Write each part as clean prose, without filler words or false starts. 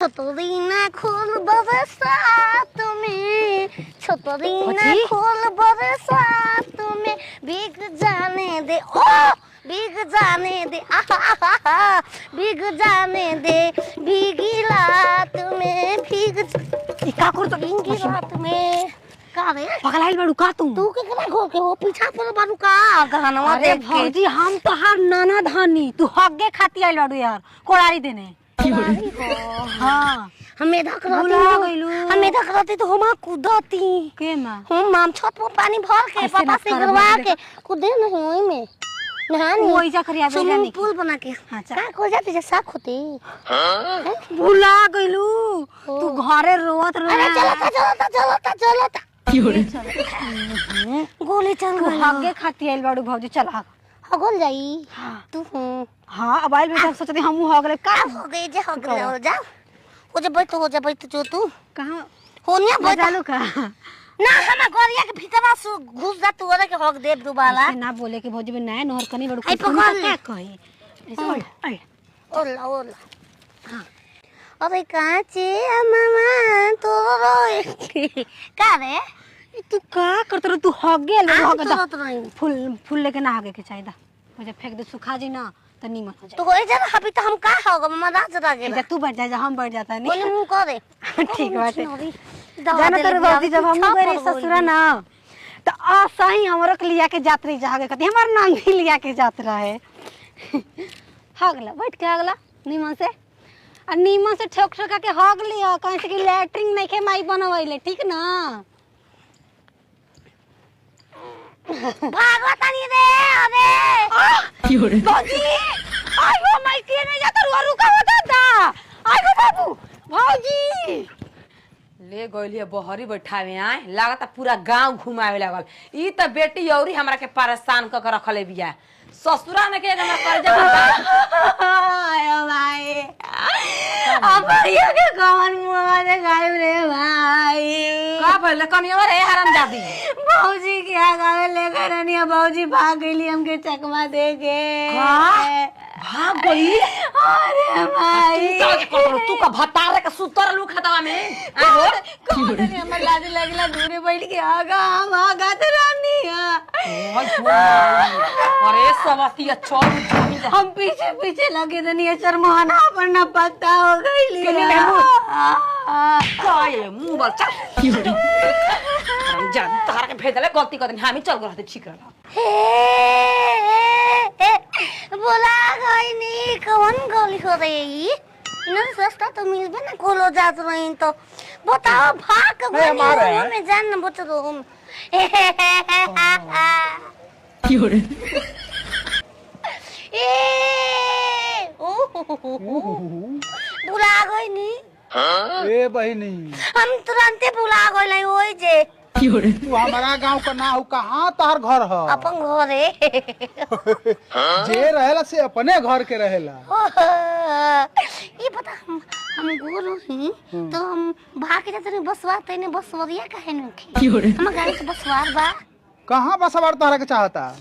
छतरी ना खोल बरसात में, छतरी ना भौजी? खोल बरसात में, भीग जाने दे, ओ भीग जाने दे, आहा भीग जाने दे, भीगी रात में भीग ई का करत भीगी रात में। का रे पगलाइल बाड़ू का तू? तू केकरा घोर के हो पीछा पर बारू का गहनवा अरे देख के? भौजी, हम तोहार नाना धानी, तू हग्गे खाती आइल बाड़ू यार कोड़ारी देने। कोड़ारी हो। हाँ। हमें धक रहती भुला ना। गइलू। हमें धक रहती तो हम कूदती। के माँ? हम माम छत पर पानी भर के ऐसे पापा मत से कर, गिरवा भौजी। के कूदे नहीं ओई में नहानी। वो ऐजा करी आवे स्विमिंग जाने की। पूल बना के। हाँ, चल। का हो जाती जे साख होती। भुला गइलू तू, घरे रोवत अरे रहे। चलता चलता चलता चलता गोली चल तू गइल। हग्गे खाती आइल बाड़ू भौजी, चल हग। हगल जाई। हाँ। तू हूं। हाँ, अब आइल बेटा, सोचती हमहू हग ले का। अब हो गई जे हग ले, हो जा हो जा बैठ, हो जा बैठ जो तू। कहाँ? होनिया बैठ। जालू का। ना, हम गोरिया के भीतर सु घुस जा तू, ओरे के हक देव दुबाला। ऐसे ना बोले के भौजी, में नया नहर कनी बाड़ू। आई कुछ सुनी पकड़ तो ले। का कही ऐसे? ओए, ओए। ओला ओला। हाँ। अरे काचे मामा तो रोए का रे? ई तू का करत रह? तू हग्गे ले। आम हग दा। तोड़त रही। फूल फूल लेके ना हगे के चाहिए दा, मुझे फेंक दे, सुखा जी ना त नीमन हो जाए। तो होए जा अभी तो हम का होगा मामा राज राजे। जा तू बैठ जा, जा हम बैठ जाता नहीं। बोले मुंह करे। ठीक बाटे। जाना तर भौजी, जब हम गए ससुरा ना तो आसाही हमरो के लिया के जात रही जागे कति, हमार नाम भी लिया के जात रहे। हगला बैठ के, हगला नीमन से आ नीमन से ठोक ठोका के हग लिया, कहीं से कि लैट्रिन नहीं के माई बनवैले, ठीक ना? भागवतानी रे, अरे। भौजी, आयो माई के नहीं जाता रुआ, रुका बता दा, आयो बाबू, भौजी। ले गइल बहरी बैठावे आए, लागता पूरा गांव घुमावे लागल। ई त बेटी औरी हमरा के परेशान क के रखले बिया। ससुरा ने के हमरा कर्जा आयो भाई, अब ये के कौन मुंह दे गायब रे भाई? का भइल कनिया रे हरामजादी? भौजी के आगावे लेकर रनिया, भौजी भाग गईली हमके चकमा दे के। का भाग गई? अरे भाई। तू का कर, तू का भतार के सुतर लू खतवा में आए हो। कौन तनी हमर लाज लगला, दूरे बैठ के आगा हम आगा तो रानिया। ओय हो, अरे सवतिया चल। हम पीछे पीछे लगे तनी शर्माना पर ना पता हो गईली। केने लेबू? काय मुंह बल, चल हरामजादी, तोहरा के भेजले गलती कर देनी, हामी चल गए ठीक रहला। हे हे, बोला गई नी कौन गली हो रही इन्होंने? सस्ता तो मिलबे ना खोलो जात रही तो बताओ, भाग गई हमारे रूम में जान न बच रूम। ए ओ बुला गई नी। ए बहिनी। हम तुरंते बुला गई ओई जे। तू हमारा गांव का ना हो, कहाँ तार घर ह? अपन घरे। जे रहेला से अपने घर के रहेला। ये पता हम गोर ही तो हम भाग के जाते रही बसवा तने बसवरिया काहे नखी हम गाड़ी से बसवार बा। कहाँ बसवार तोहरा के चाहता?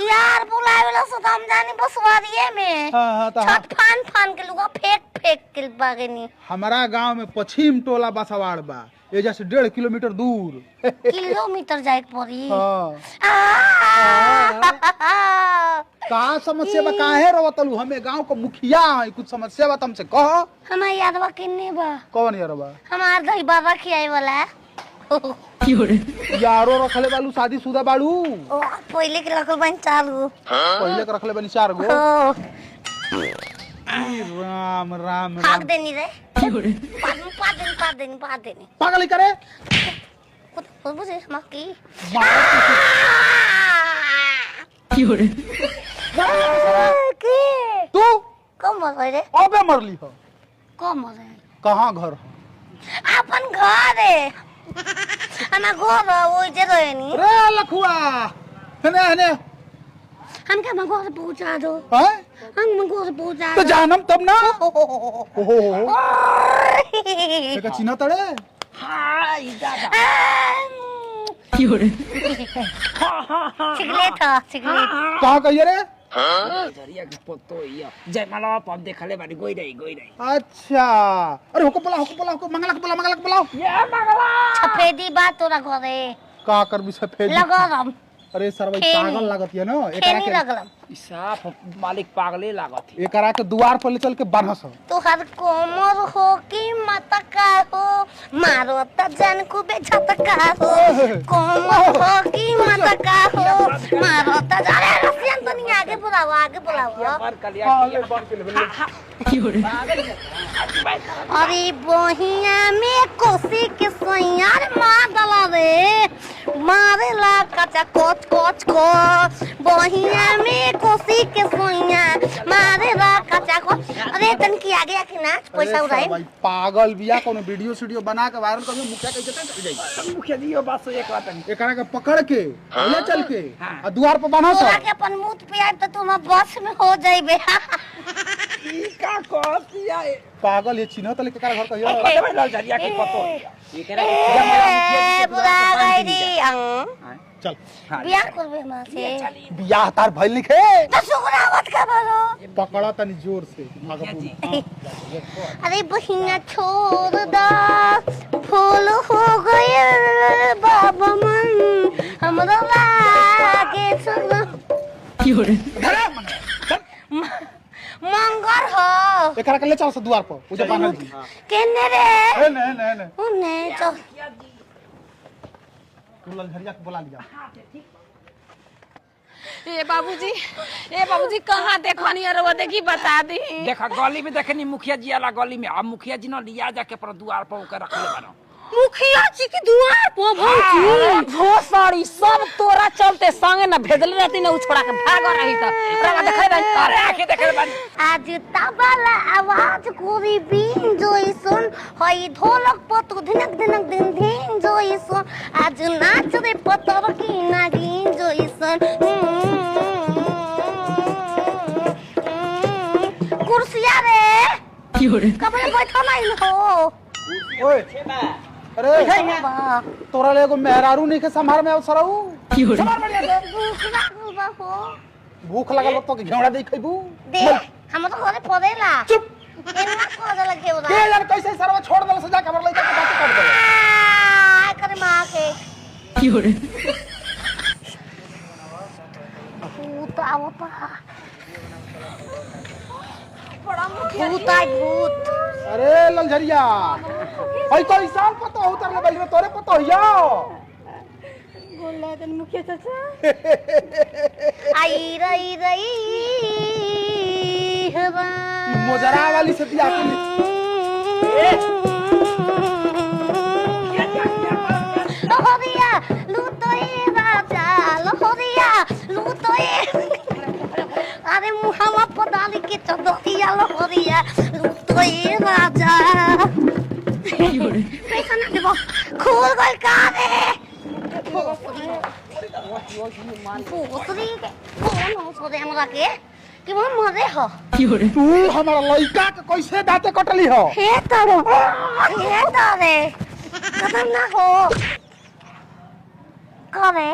यार, बुलाए वाला सो तो हम जानी बसवारिये में। हाँ, तो छत फान फान के लुगा फेंक फेंक के बागनी। हमारा गांव में पश्चिम टोला बसवार बा, एजा से 1.5 किलोमीटर दूर। किलोमीटर जाए के पड़ी? हाँ। आ! का समस्या बा? काहे रोवतलू? हमें गांव का मुखिया है, कुछ समस्या बा तुमसे कह। हमार यादवा किन्ने बा? कौन यार बा? हमार दही बाबा खियाए वाला। यारो रखले बालू? शादी शुदा बाड़ू? ओ, पहले के रखल बन चार गो। पहले के रखले बानी चार गो? ओ। ई राम राम भाग राम। देनी रे, पाद पाद देनी, पाद देनी, पाद देनी। पागल ही करे। खुद खुद बुझे हम की। के? तू। कम मर रे? अबे मरली हो। कम मर रे? कहाँ घर हो? अपन घर है, हमार घर है, ओइ जे रहे नी। रे लखुआ, हने हने। हमके हम घर पहुंचा दो। हैं? हम घर पहुंचा तो दो। जानम तब ना। ओहो, एका चिन्ह तड़े। हां, ई दादा। सिगरेट है, सिगरेट। कहाँ कहिए रे? जरिया के पतो हिया जयमाला पर देखले बानी गोई रही गोई रही। अच्छा अरे होको बोला होको बोला होको मंगला के बोला मंगला के बोलाओ। ये मंगला सफेदी बात तोरा घरे का करबी सफेदी लगम। अरे सरवाई पागल लागत है ना एकरा के लगलम। ई साफ मालिक पागले लागत है। एकरा के द्वार पर ले चल के बांधस। तोहर कोमर हो कि मतका हो मारो त जान खूबे झटका हो कोमर हो कि मतका हो मारो त। अरे रसियन तनी आगे बुलाओ आगे बुलाओ। अरे बहिया में कोसी के सैयार मार दला रे मारेला कचा कोच कोच को बहिया में कोसी के सैया मारेला कचा को। अरे तनकी आगे आके नाच पैसा उड़ाए। भाई पागल बिया कोनो वीडियो सीडियो बना के वायरल कर मुखिया के इज्जत चल जाई। मुखिया जी यो बात सही एक बात है। एकरा के पकड़ के ले चल के आ द्वार पर बांधस। तोरा के अपन मुंह पे आए त तुम बस में हो जाइबे। ई का कहतिया पागल ये चिन्ह तले केकरा घर कहियो। अरे भाई लाल झरिया के पतो एकरा के बुरा गई री अंग चल बियाह करबे हमरा से। बियाह तार भइल लिखे तो सुगरावत का बोलो पकड़ा तनी जोर से भागपुर। अरे बहिना छोड़ दा फूल हो गए बाबा मन हमरा लागे सुन मंगर हो। एकरा के ले चल से द्वार पर उजे बांधल दी। केने रे ए ने ने ने उने चल तू ललझरिया के बुला लिया। ए बाबूजी कहाँ देखनी अरे देखी बता दी। देखा गली में देखनी मुखिया जी वाला गली में। अब मुखिया जी न लिया जाके पर द्वार पर ओकर रखले बानो। मुखिया जी के द्वार पर भौजी भोसड़ी सब तोरा चलते संगे न भेजले रहती न उ छोड़ा के भाग रही त रवा देखे रही। अरे आके देखे बानी आज तबला आवाज कोरी बीन जोई सुन हई ढोलक पतु धिनक धिनक दिन धिन जोई सुन आज नाच रे पतर की नागिन जोई सुन। कुर्सिया रे कबरे बैठल नहीं हो। ओए अरे तोरा ले एगो मेहरारू नहीं के संभार में अवसरऊ संभार बढ़िया से। भूख लागल बा हो। भूख लागल तो घेवड़ा दे खइबू दे हम तो घरे पड़ेला। चुप एना को देला घेवड़ा के यार कैसे सरवा छोड़ देला सजा के हमर लइका के बात कर देला आ करे मां के भूत आवता भूत आई भूत। अरे ललझरिया हई कोई साल पता हो उतरले बैल में तोरे पता होइयो बोल तन मुखिया चाचा आई रई रई हवा मोजरा वाली से बियाह के लहरिया लूटोए राजा लहरिया लूटोए। अरे मुहावा पदाली के चदरिया लहरिया लूटोए राजा। पैसा ना देबो खोल गइल का रे भोसड़ी के कौन हो सोरे हमरा के कि वो मरे हो। तू हमारा लइका के कैसे दांते कटली हो। हे तोरे हे तोरे कदम ना हो करे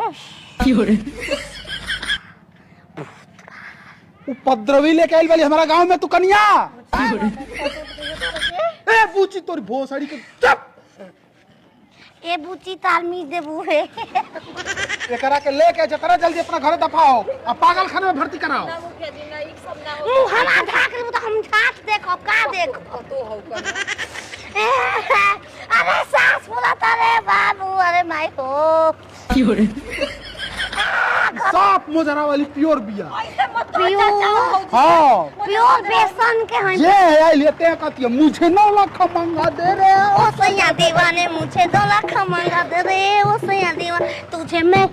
उपद्रवी लेके आइल वाली हमारा गांव में तू कनिया। ए बूची तोरी भोसड़ी के चुप। ए बूची तार मी देबू हे। एकरा के लेके जतरा जल्दी अपना घरे दफाओ आ पागल खाने में भर्ती कराओ। ना मुखिया जी ना ई सब ना हो मुंह हमा झाक रे तो हम झाक देखो का देखो तो हो कर। अरे सास फुलाता रे बाबू अरे माई हो साफ मोजरा वाली प्योर बिया ऐसे मत कहो प्योर। चाचा भौजी। हाँ प्योर बेसन के हैं ये है आई लेते हैं कहती है मुझे 9 लाख मंगा दे रे। ओ सैया दीवाने मुझे 2 लाख मंगा दे रे। ओ सैया दीवाने तुझे मैं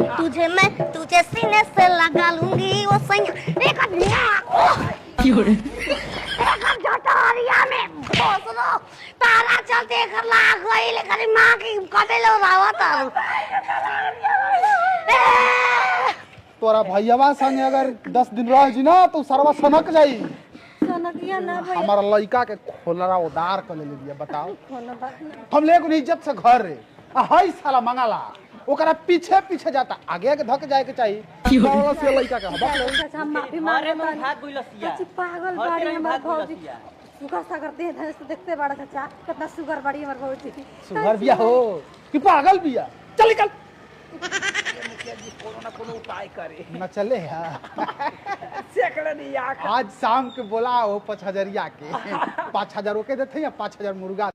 तुझे सीने से लगा लूंगी। ओ सैया एक झटरिया में भोसलो तारा चलते कर लाग गई लेकिन मां की कबे लो रावत तोरा भैयावा संगे अगर 10 दिन रह जी ना तो सरवा सनक जाई। सनकिया ना भैया हमारा लइका के खोलरा उदार कर ले लिया बताओ। कोनो बात ना हम ले इज्जत से घर रे आ हई साला मंगाला। ओकरा पीछे पीछे जाता, आगे आगे धक जाए के चाहिए। बावला से लइका के बक ले। चाचा हम माफी घरे मांगत में बानी। भाग गइलसिया। चाची पागल घरे बाड़ी में हमार भाग भौजी। गइलसिया। सुगर सागर दे धरे से देखते बाड़ा चाचा कितना सुगर बाड़ी हमार भौजी। सुगर बिया हो कि पागल बिया? चल निकल। मुखिया जी कोनो ना कोनो उपाय करे। न चले यार। सेक लेनी आँख। आज शाम के बोला हो 5000 के, 5000 ओके देते या 5000 मुर्गा।